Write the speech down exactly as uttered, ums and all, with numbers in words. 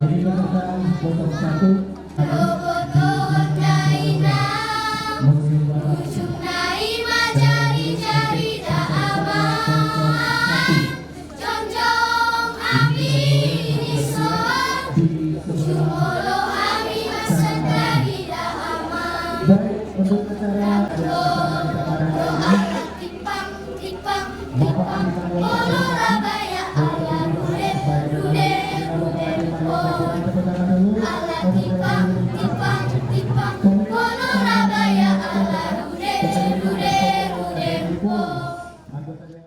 Di batasan kosong satu. Bobotohon na inang, ujungna i ma jari-jari da amang. Jongjong hami nison, jumolo hami marsantari da amang. Baik, untuk acara, acara timpang, timpang, timpang, molo Rabaya ala rude, rude, rude, ala timpang, timpang, timpang, molo Rabaya ala rude, rude, rude, rude.